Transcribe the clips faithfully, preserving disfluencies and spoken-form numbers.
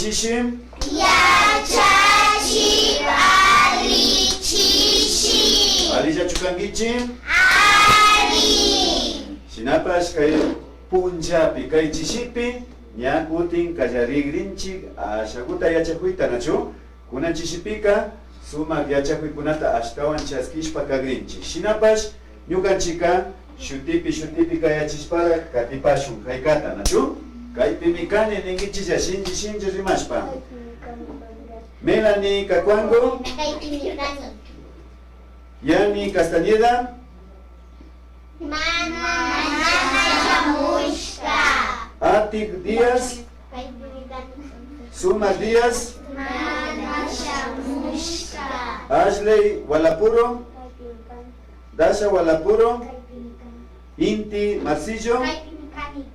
Chishi. Yachachik alli chishi. Allillachu kankichi? Alli. Shinapash kay punllapi, kay chishipi ña kutin kallarigrinchik ashaguta yachakuyta, nachu? Kunan chishipika sumak yachakuykunata ashtawan chaskishpa kagrinchik. Shinapash ñukanchika shutipi shutipi kayachishpaka katipashun haykata, nachu? Kaypimi kani ninkichilla shinchi shinchi rimashpa. Melanie Cacuango. Kaypimi kani. Yani Castañeda. Mana, mana shamushka. Atik Díaz. Kaypimi kani. Suma Díaz. Mana shamushka. Ashley Walapuro. Kaypimi kani. Dasha Walapuro. Kaypimi kani. Inti Marcillo. Kaypimi kani.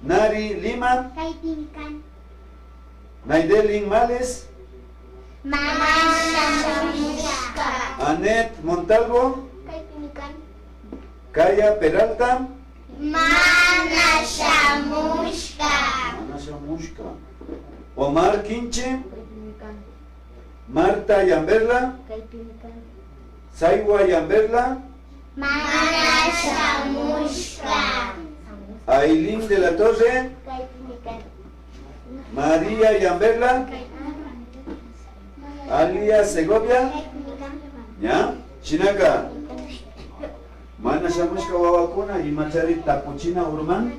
Nari Lima. Kaypimi kani. Naidelin Males. Mana shamushka. Anet Montalvo. Kaypimi kani. Kaya Peralta. Mana shamushka. Mana shamushka. Omar Quinche. Kaypimi kani. Marta Yamberla. Kaypimi kani. Saiwa Yamberla. Mana shamushka. Aileen de la Torre. Kaypimi kani. María Yamberla. Alia Segovia. Kaypimi kani. Ña. Shinaka. Mana shamushka wawakuna, imachari tapuchina urman,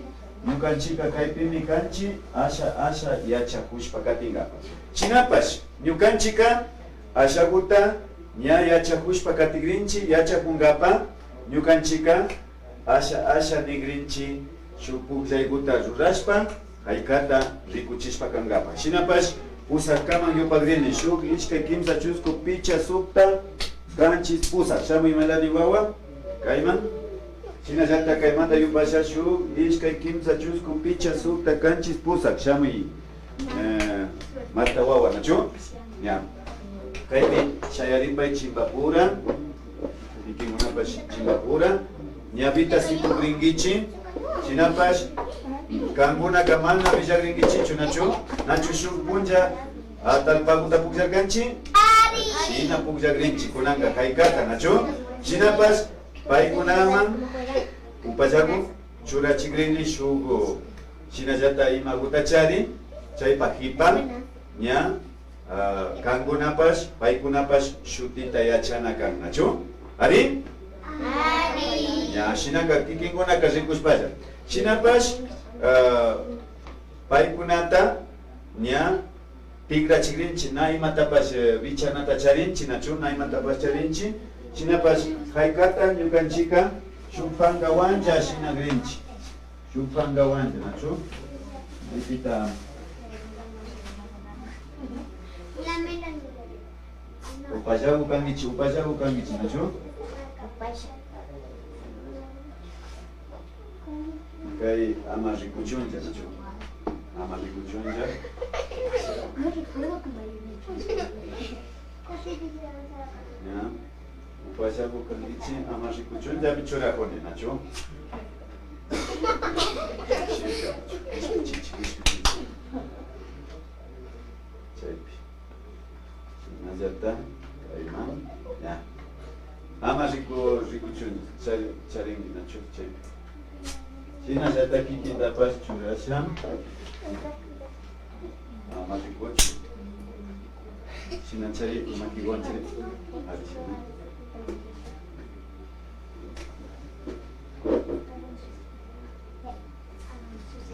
ñukanchika kaypimi kanchi, asha, asha yachakushpa katinkapak. Shinapash, ñukanchika ashaguta ña yachakushpa katigrinchi, yachakunkapak, ñukanchika asha, asha nigrinchi, shuk pukllayguta rurashpa, haykata rikuchishpa kankapak. Shinapash, pusakkaman yupagrini, shuk, ishkay, kimsa, chusku, pichka, sukta, kanchis pusak. Shamuy, Melanie wawa, kayman. Shinallata kaymanta yupasha, shuk, ishkay, kimsa, chusku, pichka, sukta, kanchis pusak. Shamuy, eh, Marta wawa, nachu? Ña. Kaypi shayaripay chimbapura. Kikinkunapash chimbapura ñawita sipugrinkichi. Shinapash kankunaka mana willagrinkichichu, nachu? Nachu shuk punlla atallpaguta pukllarkanchi? Shina pukllagrinchi kunanka haykata, nachu? Shinapash paykunaman upallagu churachigrini shuk, shinallata imagutachari chaypa hipan ña. Ah, kankunapash, paykunapash shutita yachana kan, nachu? Ari? Ari. Ña, shinaka kikinkunaka rikushpalla. Shinapash, ah, paykunata ña tikrachigrinchi, na imatapash, eh, wichanata charinchi, nachu? Na imatapash charinchi. Shinapash, haykata ñukanchika shuk pankawanlla shinagrinchi. Shuk pankawanlla, nachu? Nipita. Upallagu kankichi, upallagu kankichi, nachu? Kay ama rikuchunlla, nachu? Ama rikuchunlla. Ña. Upallagu kankichi, ama rikuchunllapi churajuni, nachu? Chaypi. Shinallata, kayman, ña. Ama riku, rikuchun, chari, charinki, nachu? Chaypi. Shinallata kikintapash churasha. Ama rikuchu. Shinachari makiwanchari. Ari, shina.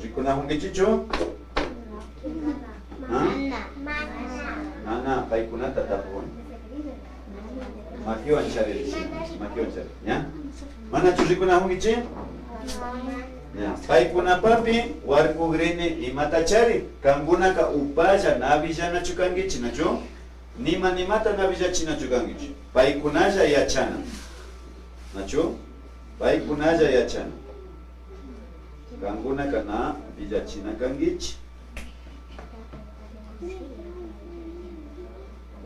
Rikunajunkichichu? ¿Ah? Mana, paykunata tapuni. Makiwan chariri, makiwan chariri, ¿ya? Manachu rikunajunkichi? Ya. Paykunapapi warkugrini imatachari, kankunaka upalla na willanachu kankichi, nachu? Nima nimata na willachinachu kankichu. Paykunalla yachana. Nachu? Paykunalla yachana. Kankunaka na willachina kankichi.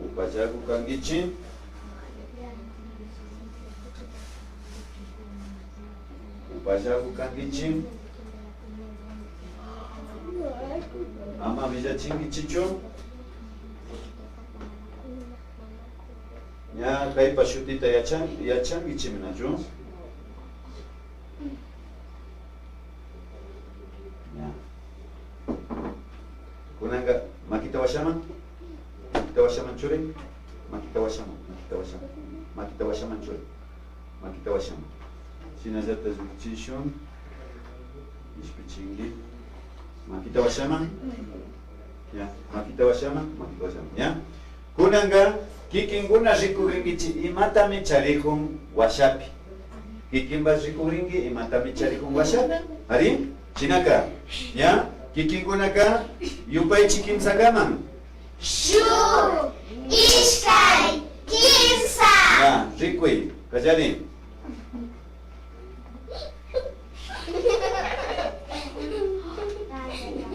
Upallagu kankichi. Upallagu kankichi. Ama willachinkichichu. Ña kaypa shutita yachan, yachankichimi, nachu? Ña. Kunanka makita washaman. Makita washaman churay. Makita washaman, makita washaman. Makita washaman churay. Makita washaman. Shinallata llukchishun. Ishpichinki. Makita washaman. Ya, makita washaman, makita washaman. Ya. Kunanka kikinkuna rikugrinkichi imatami charijun washapi. Kikinpash rikugrinki imatami charijun washapi. Ari? Shinaka. Ya. Kikinkunaka yupaychi kimsakaman. Shuk, ishkay, kimsa. Ya, rikuy, kallari.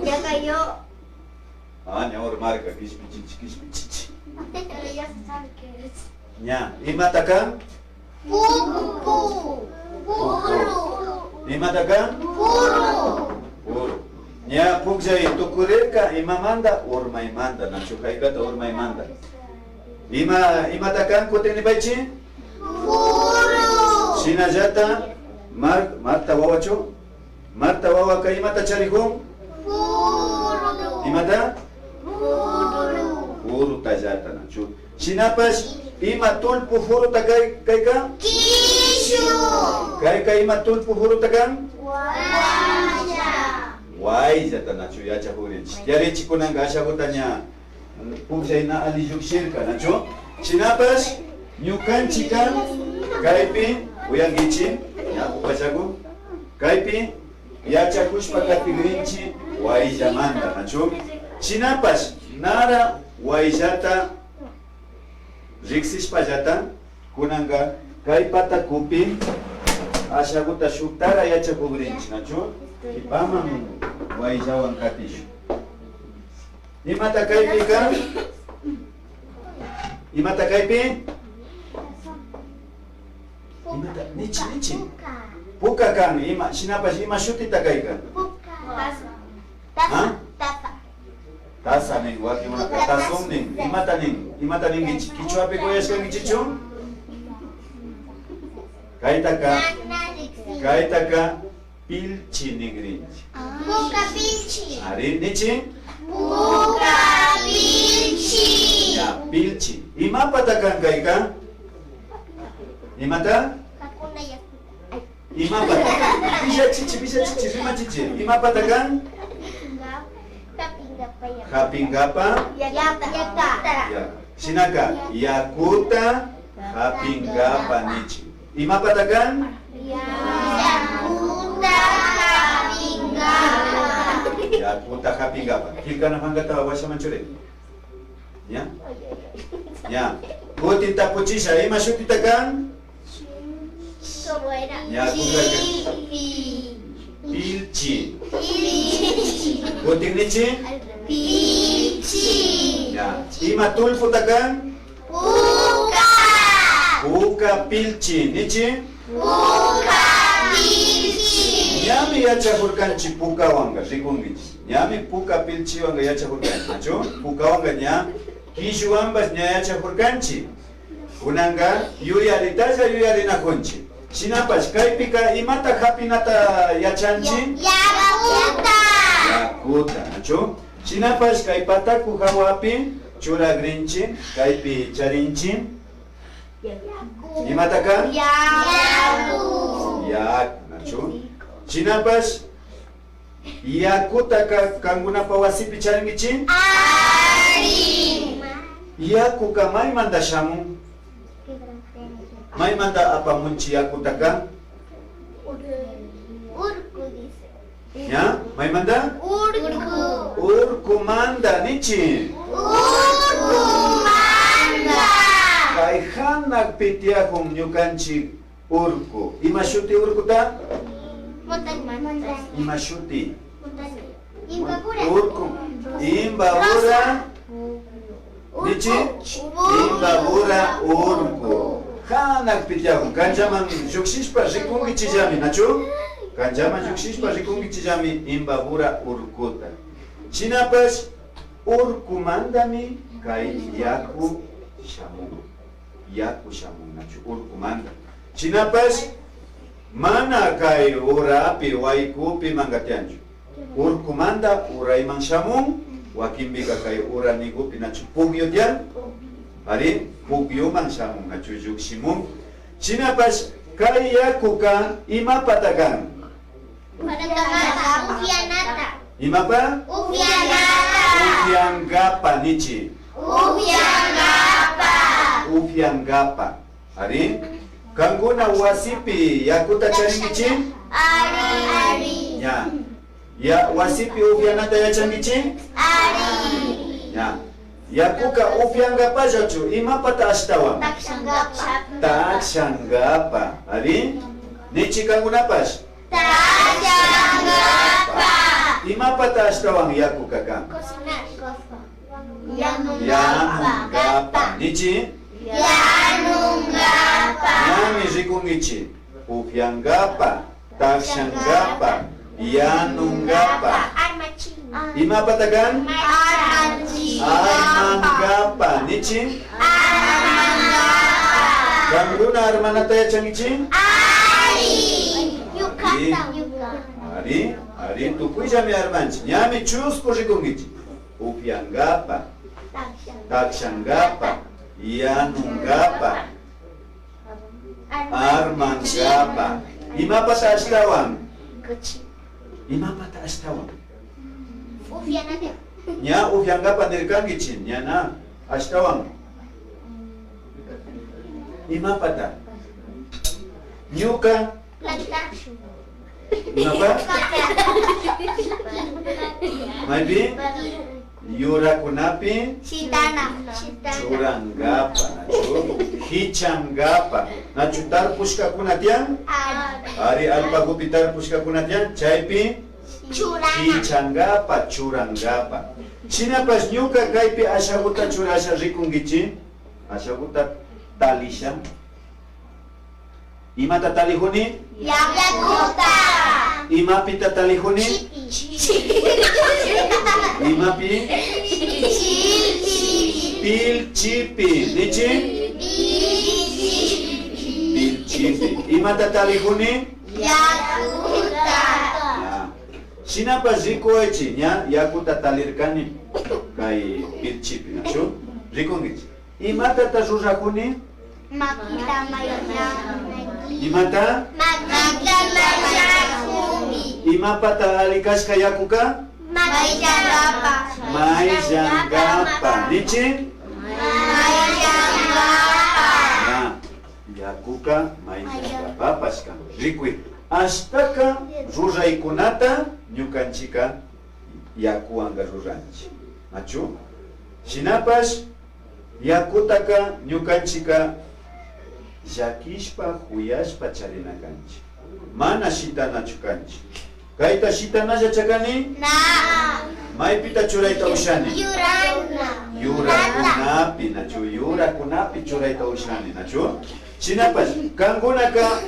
Ya cayó. Ah, ña urmarka, kishpichichi, kishpichichi. Pero ya se sabe qué es. Ña, imata kan? Puku. Puru. Imata kan? Puru. Puru. Ña pukllay tukurirka imamanta? Urmaymanta, nachu? Haykata urmaymanta. Ima, imata kan kutin nipaychi? Puru. Shinallata Mar-, Marta wawachu? Marta wawaka imata charijun? Puru. Imata? Puru. Purutallata, nachu? Shinapash ima tullpu puruta kay, kayka? Kishu. Kayka ima tullpu puruta kan? Waylla. Wayllata, nachu? Yachajugrinchi. Yarichi, kunanka ashaguta ña pukllay na ali llukshirka, nachu? Shinapash ñukanchika kaypi, uyankichi, ña upallagu, kaypi yachakushpa katigrinchi wayllamanta, nachu? Shinapash nara wayllata riksishpallata, kunanka kay patakupi ashaguta shuktara yachakugrinchi, nachu? Kipaman wayllawan katishun. Imata kaypika? Imata kaypi? Imata? Nichi, nichi. Puka kan, ima, shinapash ima shutita kayka? Puka. Ha? Taza. Taza nin, wakinkunaka tazón nin. Imata nin? Imata ninkichi? Kichwapi kuyashkankichichu? Kaytaka, kaytaka pilchi nigrinchi. Puka pilchi. Ari, nichi. Puka pilchi. Ya, pilchi. Imapata kan kayka? Imata? Kakuna yakuta. Imapata kan? Willachichi, willachichi, rimachichi. Imapata kan? Japingapa. Japingapa. Yakuta. Yakuta. Ya. Shinaka, yakuta japingapa nichi. Imapata kan? Yakuta japingapa. Yakuta japingapa. Killkana pankata washaman churay. Ya? Ya. Kutin tapuchisha, ima shutita kan? Ya, kutin. Pilchi. Pilchi. Kutin nichi? Pilchi. Ya. Ima tullputa kan? Puka. Puka pilchi, nichi? Puka pilchi. Ñami yachajurkanchi pukawanka, rikunkichi. Ñami puka pilchiwanka yachajurkanchi, nachu? Pukawanka ña, kishuwanpash ña yachajurkanchi. Kunanka yuyaritalla yuyarinakunchi. Shinapash kaypika imata japinata yachanchi? Ya-, yakuta. Yakuta, nachu? Shinapash kay pataku jawapi churagrinchi, kaypi charinchi. Imata kan? Yaku. Yaku, nachu? Shinapash yakutaka kankunapa wasipi charinkichi? Ari. Yakuka maymanta shamun? Maymanta apamunchi yakutaka? Urku, dice. Ya, maymanta? Urku. Urkumanta, nichi. Urkumanta. Kay janakpi tiyajun ñukanchi urku. Ima shuti urkuta? Montaña. Ima shuti? Montaña. Imbabura. Urku. Imbabura. Nichi? Imbabura urku. Janakpi tiyajun. Kanllaman llukshishpa rikunkichillami, nachu? Kanllaman llukshishpa rikunkichillami Imbabura urkuta. Shinapash urkumantami kay yaku shamun. Yaku shamun, nachu, urkumanta. Shinapash mana kay urapi, waykupi manga tiyanchu. Urkumanta urayman shamun, wakinpika kay uranikupi, nachu, pukyu tiyan. Ari, pukyuman shamun, nachu, llukshimun. Shinapash kay yakuka imapata kan? Upianata. Imapa? Upianata. Upiankapa nichi. Upiankapa. Upiankapa. Ari. Kankuna wasipi yakuta charinkichi? Ari. Ari. Ya. Ya, wasipi upianata yachankichi? Ari. Ya. Yakuka upiankapallachu imapata ashtawan? Takshankapa. Takshankapa. Ari. Nichi kankunapash. Takshankapa. Imapata ashtawan yakuka kan? Cocinar. Yanunkapa. Yanunkapa. Nichi. Yanunkapa. Ñami rikunkichi. Upiankapa, takshankapa, yanunkapa. Imapata kan? Armankapa. Nichi. Armankapa. Kankuna armanata yachankichi? Ari. Ñukata. Ari, ari, tukuyllami armanchi. Ñami chusku rikunkichi. Upiankapa, takshankapa, yanunkapa, armankapa. Imapata ashtawan? Imapata ashtawan? Ña upiankapa nirkankichi, ña na, ashtawan. Imapata? Ñuka. Imapa? Maypi? Yurakunapi. Shitana. Churankapa, nachu? Hichankapa. Nachu tarpushkakuna tiyan? Ari. Ari, allpakupi tarpushkakuna tiyan. Chaypi. Churana. Hichankapa, churankapa. Shinapash ñuka kaypi ashakuta churasha rikunkichi. Ashakuta talisha. Imata talijuni? Yakuta. Imapita talijuni? Chipi. Imapi? Chipi. Pilchipi. Nichi? Pilchipi. Imata talijuni? Yakuta. Ya. Shinapash rikuwaychi, ña yakuta talirkani kay pilchipi, nachu? Rikunkichi. Imatata rurajuni? Makita mayllajuni. Imata? Makita mayllajuni. Imapata alli kashka yakuka? Mayllankapa. Mayllankapa. Nichi? Mayllankapa. Ya. Yakuka mayllankapa pashkan. Rikuy. Ashtaka ruraykunata ñukanchika yakuwanka ruranchi. Nachu? Shinapash yakutaka ñukanchika llakishpa, juyashpa charina kanchi. Mana shitanachu kanchi. Kayta shitanalla chakani? Na. Maypita churayta ushani? Yurana. Yurakunapi, nachu? Yurakunapi churayta ushani, nachu? Shinapash, kankunaka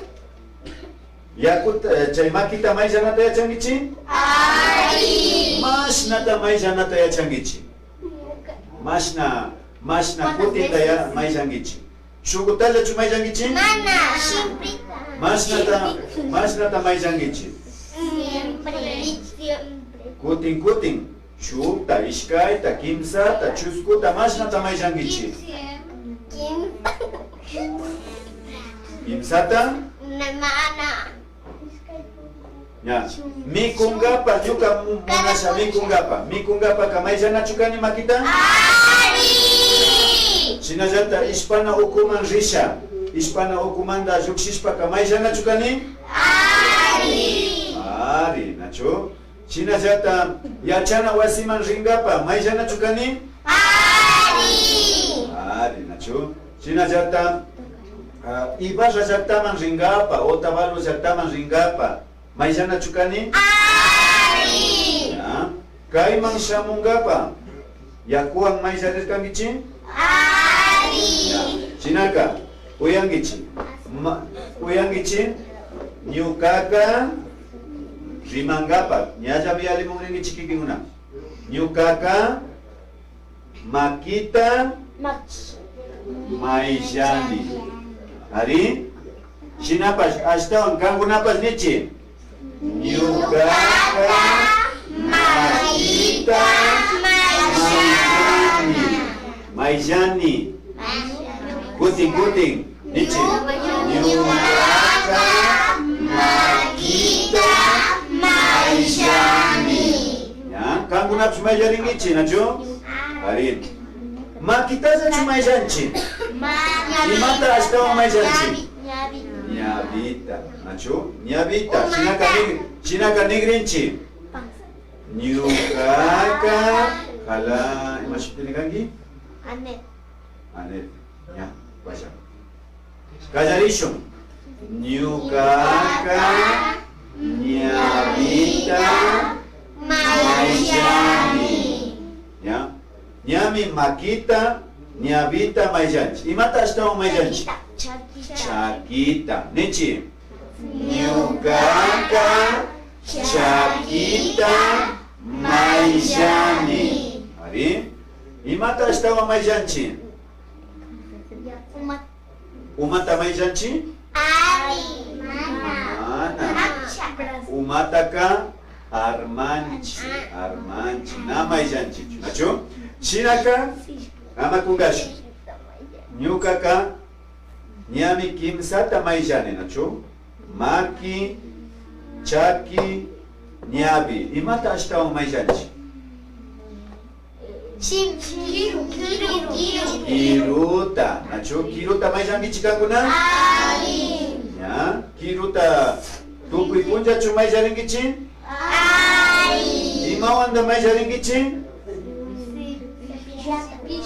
yakuta, eh, chay makita mayllanata yachankichi? Ari. Mashnata mayllanata yachankichi? Mashna, mashna kutinta ya, mayllankichi? Shukutallachu mayllankichi? Mana, siempre. Mashnata, mashnata mayllankichi? Siempre. Siempre. Kutin, kutin. Shukta, ishkayta, kimsata, chuskuta, mashnata mayllankichi? Kimsa. Kimsata? Na, mana. Ya. Mikunkapa, ñuka mu-, munasha mikunkapa. Mikunkapaka mayllanachu kani makita? Ari. Shinallata ishpana ukuman risha. Ishpana ukumanta llukshishpaka mayllanachu kani? Ari. Ari, nachu? Shinallata yachana wasiman rinkapa mayllanachu kani? Ari. Ari, nachu? Shinallata, ah, Ibarra llaktaman rinkapa, Otavalo llaktaman rinkapa, mayllanachu kani? Ari. Ya. Kayman shamunkapa, yakuwan mayllarirkankichi? Ari. Ya. Shinaka, uyankichi. Ma-, uyankichi, ñukaka rimankapa, ñallami yallimun rinkichi kikinkuna. Ñukaka makita mayllani. Ari. Shinapash ashtawan kankunapash nichi. Ñukaka makita mayllani. Mayllani. Kutin, kutin. Nichi. Ñukaka makita mayllani. Ya, kankunapish mayllarinkichi, nachu? Ari. Makitallachu mayllanchi? Imata ashtawan mayllanchi? Ñawita, nachu? Ñawita. Shinaka nig-, shinaka nigrinchi. Ñukaka, jala, ima shutini kanki? Anet. Anet, ña, vaya. Kallarishun. Ñukaka ñawita mayllani. Ya. Ñami makita, ñawita mayllanchi. Imata ashtawan mayllanchi? Chakita. Chakita. Nichi. Ñukaka chakita mayllani. Ari. Imata ashtawan mayllanchi? Umata mayllanchi? Ari, mana. Mana. Umataka armanchi, armanchi, na mayllanchichu, nachu? Shinaka, ama kunkachu. Ñukaka ñami kimsata mayllani, nachu? Maki, chaki, ñawi. Imata ashtawan mayllanchi? Kiru, kiru, kiru. Kiruta, nachu? Kiruta mayllankichi kankuna? Ari. Ya, kiruta tukuy punllachu mayllarinkichi? Ari. Imawanta mayllarinkichi?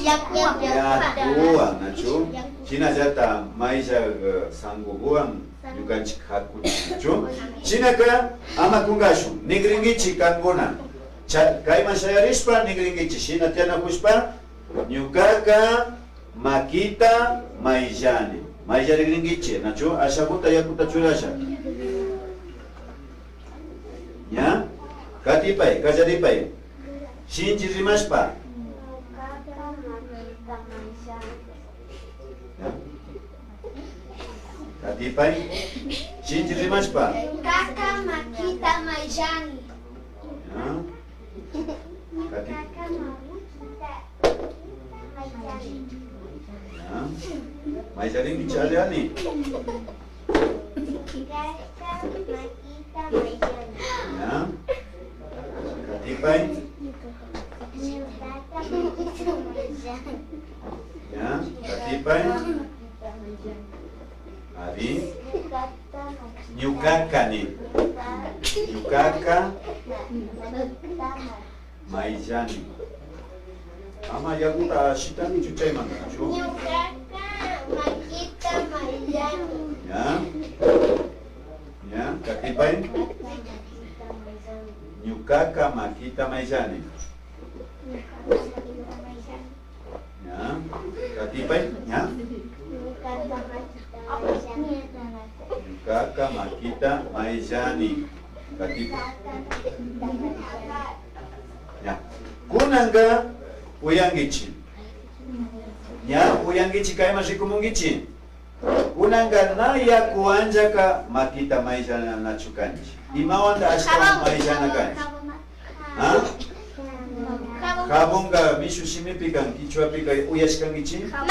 Yakuwan. Yakuwan, nachu? Shinallata mayllak, eh, sankuguwan ñukanchik jakuchu. Shinaka ama kunkashun, nigrinkichi kankuna. Cha-, kayman shayarishpa nigrinkichi, shina tiyanakushpa, ñukaka makita mayllani. Mayllarigrinkichi, nachu? Ashaguta yakuta churasha. Ña? Katipay, kallaripay. Shinchi rimashpa. Ña? Katipay. Shinchi rimashpa. Ñukaka makita mayllani. Ña? Kati. Ña. Mayllarimi chari ani. Ña. Katipay. Ña. Katipay. Ari. Ñukaka ni. Ñukaka mayllani. Ama yakuta shitanichu chaymanta, nachu? Ñukaka makita mayllani. Ña. Ña, katipay. Ñukaka makita mayllani. Ña, katipay, ña. Ñukaka makita mayllani. Katipay. Ña. Kunanka uyankichi. Ña, uyankichi, kayman rikumunkichi. Kunanka na yaku anllaka makita mayllanachu kanchi. Imawanta ashtawan mayllana kanchi? Ha? Jabonka mishu shimipi kan, kichwapi kan, uyashkankichi? Mana.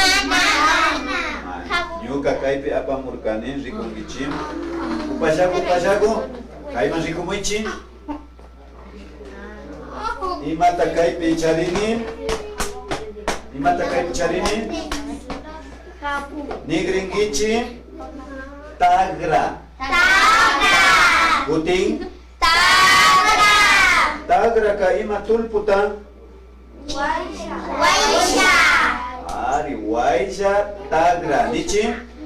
Ñuka kaypi apamurkani, rikunkichi. Upallaku, upallaku. Kayman rikumuychi. Imata kaypi charini? Imata kaypi charini? Nigrinkichi tagra. Tagra. Kutin? Tagra. Tagraka ima tullputa? Waylla. Waylla. Ari, waylla tagra. Nichi?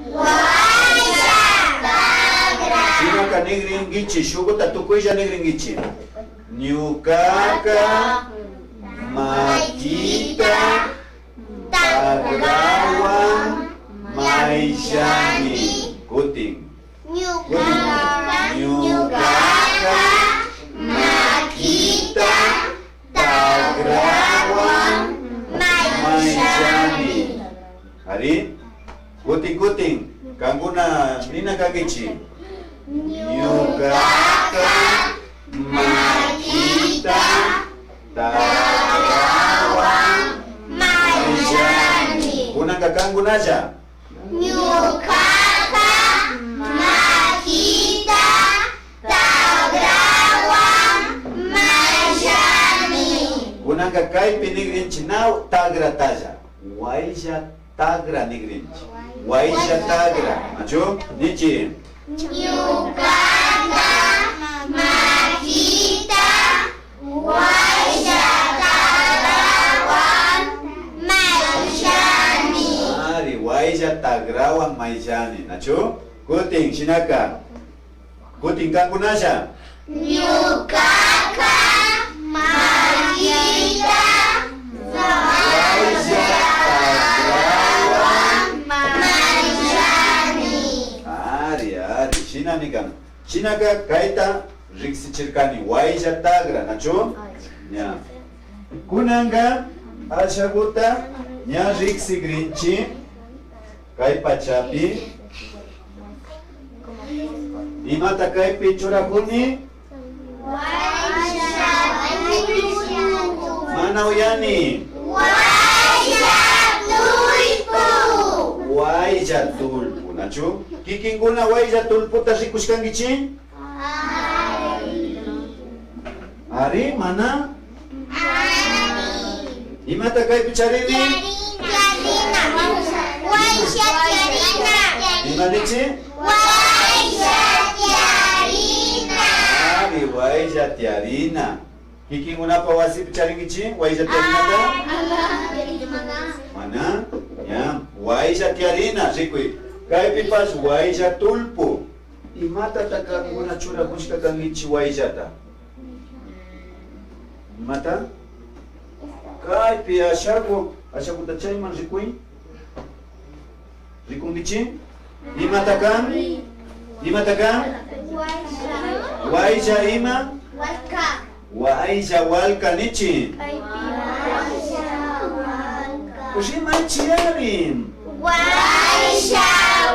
Waylla tagra. Shinaka nigrinkichi, shuguta tukuylla nigrinkichi. Ñukaka makita tagrawan mayllani. Kutin. Ñukaka, ñukaka makita tagra Ichi. Ñukaka makita tagrawan mayllani. Kunanka kankunalla. Ñukaka makita tagrawan mayllani. Kunanka kaypi nigrinchi na tagratalla. Waylla tagra nigrinchi. Waylla tagra. Nachu? Nichi. Ñukaka makita waylla tagrawan mayllani. Ari, waylla tagrawan mayllani. Nachu? Kutin, shinaka. Kutin kankunalla. Ñukaka makita waylla tagrawan mayllani. Ari, ari, shinami kan. Shinaka kayta riksichirkani, waylla tagra, nachu? Ña. Kunanka ashaguta ña riksigrinchi kay pachapi. Imata kaypi churajuni? Mana uyani. Waylla tullpu. Waylla tullpu, nachu? Kikinkuna waylla tullputa rikushkankichi? Ari, mana? Imata kaypi charini? Tiarina. Waylla tiarina. Ima nichi? Waylla tiarina. Ari, waylla tiarina. Kikinkunapa wasipi charinkichi waylla tiarinata? Mana? Ña, waylla tiarina, rikuy. Kaypipash waylla tullpu. Imatata kankuna churakushka kankichi wayllata? Imata? Kaypi ashagu, ashaguta chayman rikuy. Rikunkichi? Imata kan? Imata kan? Waylla ima? Waylla walka nichi. Rimaychi ari. Waylla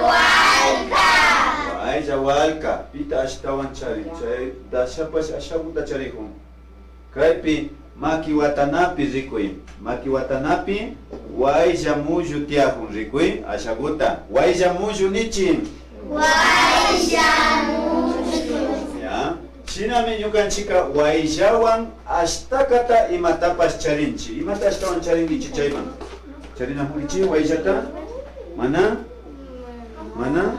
walka. Waylla walka. Pita ashtawan charin? Chay dashapash ashaguta charijun. Kaypi maki watanapi rikuy. Maki watanapi waylla mullu tiyajun rikuy. Ashaguta. Waylla mullu nichi. Waylla mullu. Ya. Shinami ñukanchika wayllawan ashtakata imatapash charinchi. Imata ashtawan charinkichi chayman? Charinajunkichi wayllata? Mana? Mana?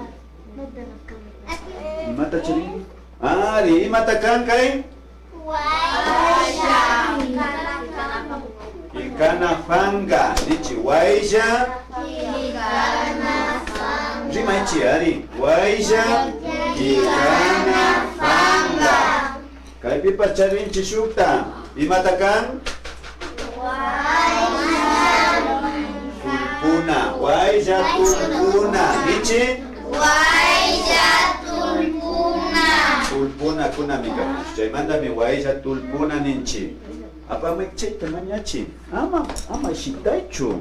Imata charinki? Ari, imata kan kay? Waylla. Kikana panka, nichi waylla. Rimaychi ari, waylla kikana panka. Kaypipash charinchi shukta. Imata kan? Waylla tullpuna, waylla tullpuna. Nichi? Waylla tullpuna. Tullpunakunami kan. Chaymantami waylla tullpuna ninchi. Apamay chayta mañachi. Ama, ama shitaychu.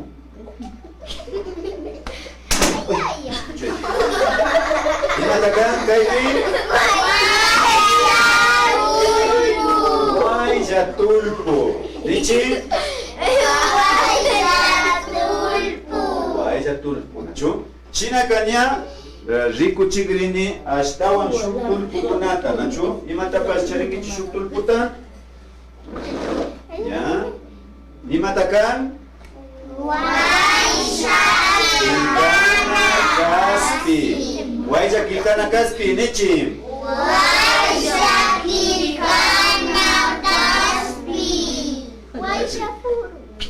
Imata kan kaypi? Waylla tullpu. Nichi? Waylla tullpu. Waylla tullpu, nachu? Shinaka ña, eh, rikuchigrini ashtawan shuk tullpukunata, nachu? Imatapash charinkichi shuk tullputa? Ya. Imata kan? Waylla killkana kaspi. Waylla killkana kaspi, nichi. Waylla killkana kaspi. Waylla furu.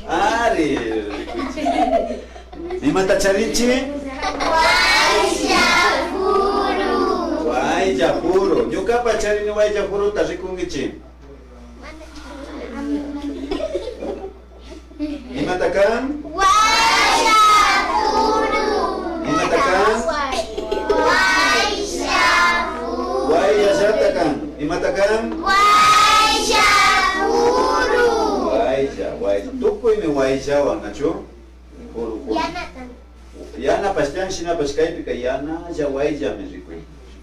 Ari. Imata charinchi? Waylla furu. Waylla furu. Ñukapa charini waylla furuta, rikunkichi. Imata kan? Waylla furu. Imata kan? Waylla furu. Wayllallata kan. Imata kan? Waylla furu. Waylla, waylla. Tukuymi wayllawan, nachu? Furu, furu. Yana kan. Yanapash tiyan, shinapash kaypika yanalla wayllami rikuy.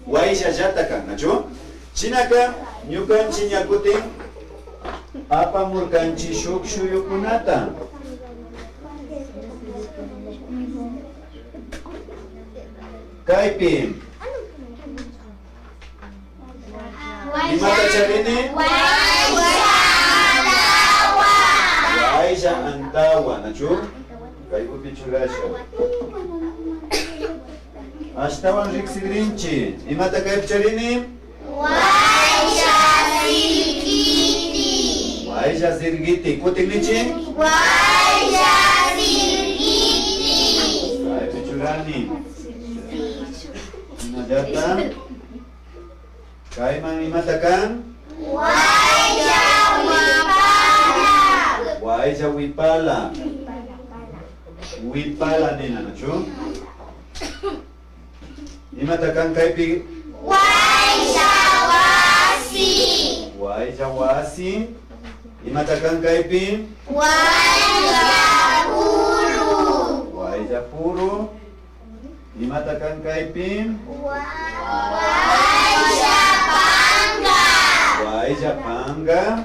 Wayllallata kan, nachu? Shinaka, ñukanchik ña kutin apamurkanchik shuk shuyukunata. Kaypi. Imata charini? Waylla antawa, nachu? Kaykupi churasha. Ashtawan riksirinchik. Imata kaypi charini? Waylla sirkiti. Waylla sirkiti. Kutin nichik. Waylla sirkiti. Kaypi churani. Imallata? Kayman imata kan? Waylla wipala. Waylla wipala. Wipala nina, nachu? Imata kan kaypi? Waylla wasi. Waylla wasi. Imata kan kaypi? Waylla puru. Waylla puru. Imata kan kaypi? Wa-, waylla panka. Waylla panka.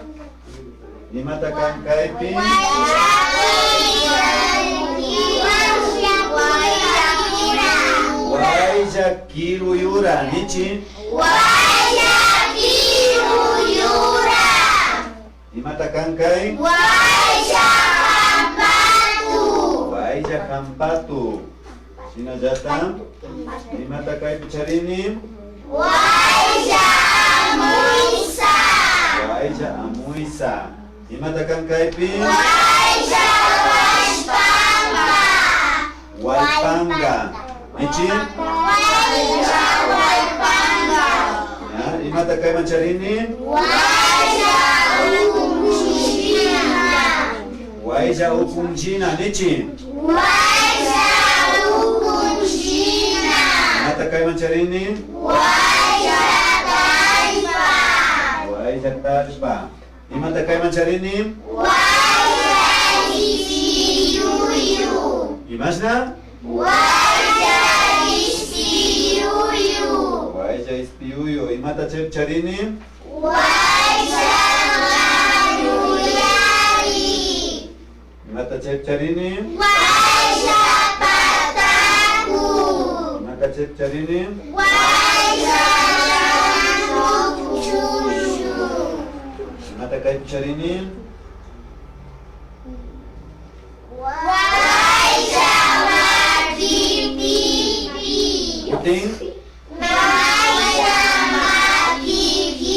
Imata kan kaypi? Waylla, waylla, waylla, waylla kiru yura, nichik. Waylla kiru yura. Imata kan kay? Waylla hampatu. Waylla hampatu. Shinallata. Imata kaypi charini? Waylla amuysa. Waylla amuysa. Imata kan kaypi? Waylla wallpanka. Wallpanka. Nichik? Waylla wallpanka. Ya, imata kayman charini? Waylla ukunchina. Waylla ukunchina, nichik? Waylla ukunchina. Imata kayman charini? Waylla tallpa. Waylla tallpa. Imata kayman charini? Waylla ispiyuyu. Imashna? Waylla ispiyuyu. Waylla ispiyuyu. Imata chaypi charini? Waylla mayuyari. Imata chaypi charini? Waylla pataku. Imata chaypi charini? Waylla chushu. Imata kaypi charini? Waylla makipipi. Kutin? Waylla makikipi.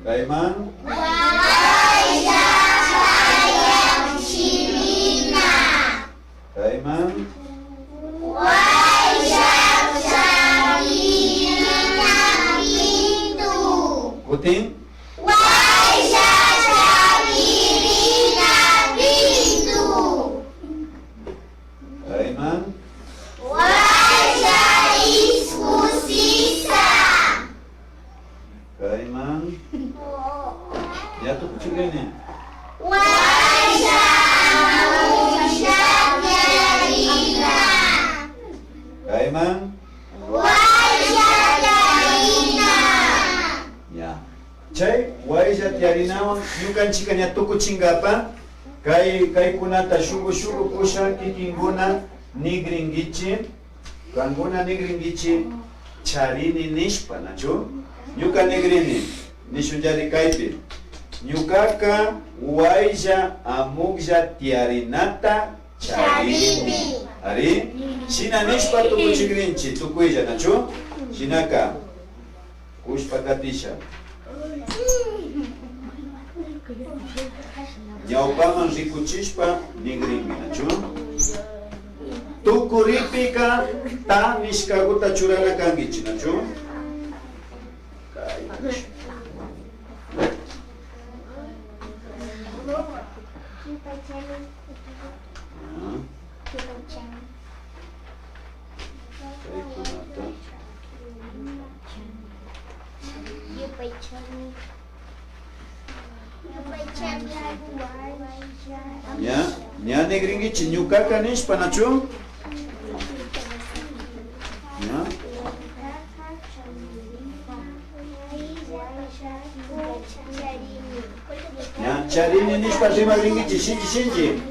Kayman. Waylla payakchirina. Kayman. Waylla chakirina pintu. Kutin. Waylla chakirina pintu. Kayman. Waylla iskusisa. Kayman. Ña tukuchikrini. Waylla amulla tiyarina. Kayman. Waylla tiyarina. Ya. Chay waylla tiyarinawan ñukanchikka ña tukuchinkapa kay, kaykunata shuku shuku pusha kikinkuna nigrinkichi, kankuna nigrinkichi charini nishpa, nachu? Ñuka nigrini, nishunllari kaypi. Ñukaka waylla amuklla tiyarinata charini. Charini. Ari? Shina nishpa tukuchikrinchi tukuylla, nachu? Shinaka, kushpa katisha. Ñawpaman rikuchishpa nigrinmi, nachu? Tukuripika ta nishkaguta churana kankichi, nachu? Kaykunata. Ña, ña nigrinkichi, ñukaka nishpa, nachu? Ña. Ña, charini nishpa rimagrinkichi, shinchi, shinchi.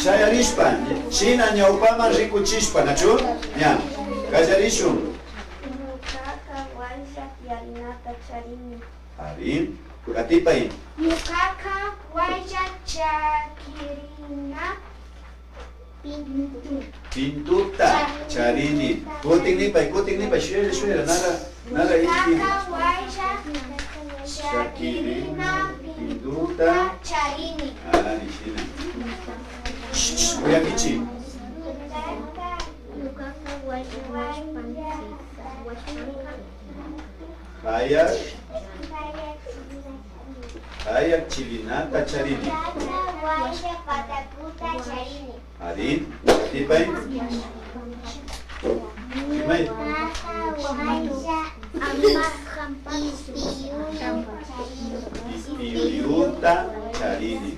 Shayarishpa, shina ñawpaman rikuchishpa, nachu? Ña, kallarishun. Ñukaka waylla tiyarinata charini. Ari, katipay. Ñukaka waylla chakirina pintu-, pintuta charini. Kutin nipay, kutin nipay, shuyara, shuyara, nara, nara inti. Ñukaka waylla chakirina pintuta charini. Ari, shina. Shh, shh, uyakichi. Ñukaka waylla wallpan, wallpanka. Hayak, hayak chilinata charini. Ñukaka waylla patakuta charini. Ari, katipay. Rimay. Ñukaka waylla ispiyuyu charini. Ispiyuyuta charini.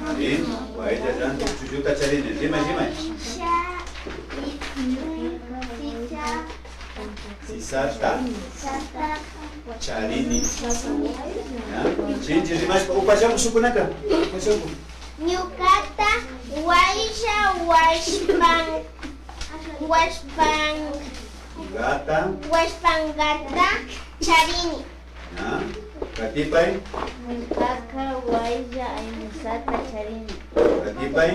Ari, waylla rantik chulluta charini. Rimay, rimay. Sisata charini. Ya. Shinchi rimashpa, upallakun shukkunaka. Upallakun. Ñukata waylla wallpan, wallpan, gata, wallpankata charini. Ya. Katipay. Ñukaka waylla aymusata charini. Katipay.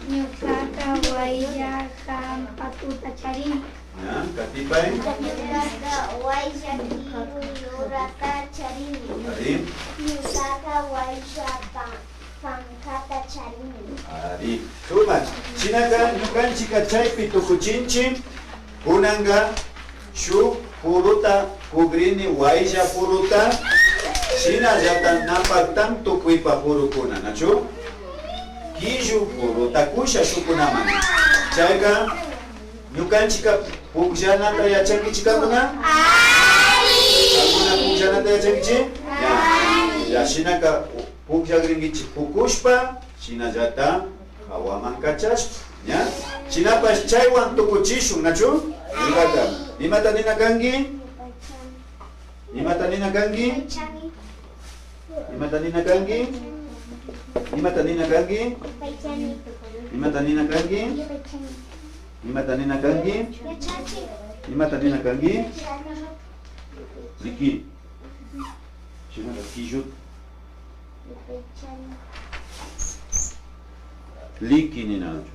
Ñukaka waylla hampatuta charini. Ya, katipay. Ñukaka waylla kiru yurata charini. Ari. Ñukaka waylla pan, pankata charini. Ari, sumak. Shinaka ñukanchika chaypi tukuchinchi. Kunanka shuk puruta kugrini, waylla puruta. Shinallata na paktan tukuypa purukuna, nachu? Killu puruta kusha shukkunaman. Chayka ñukanchika pukllanata yachankichi kankuna? Ari. Kankuna pukllanata yachankichi? Ya. Ya, shinaka pukllayrinkichi pukushpa, shinallata hawaman kachashpa, ña? Shinapash chaywan tukuchishun, nachu? Ñukaka. Imata nina kanki? Imata nina kanki? Imata nina kanki? Imata nina kanki? Imata nina kanki? Imata nina kanki? Imata nina kanki? Riki. Shinaka killuta. Liki ninachu.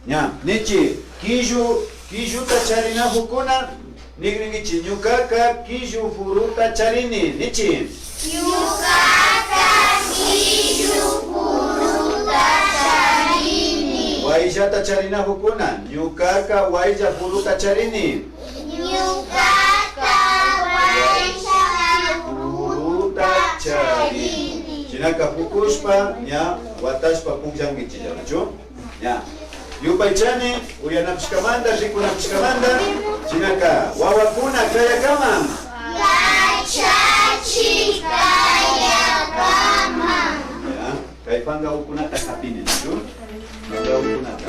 Ña, nichi, killu, killuta charinakukkuna. Nigrinkichi, ñukaka killu puruta charini, nichi. Ñukaka killu puruta charini. Wayllata charinakukkuna, ñukaka waylla puruta charini. Ñukaka waylla puruta charini. Shinaka pukushpa, ña watashpa pukllankichilla, nachu? Ña. Yupaychani, uyanakushkamanta, rikunakushkamanta, shinaka, wawakuna, kayakama. Yachachi kayakama. Ya, kay pankakunata hapini, nachu? Pankakunata.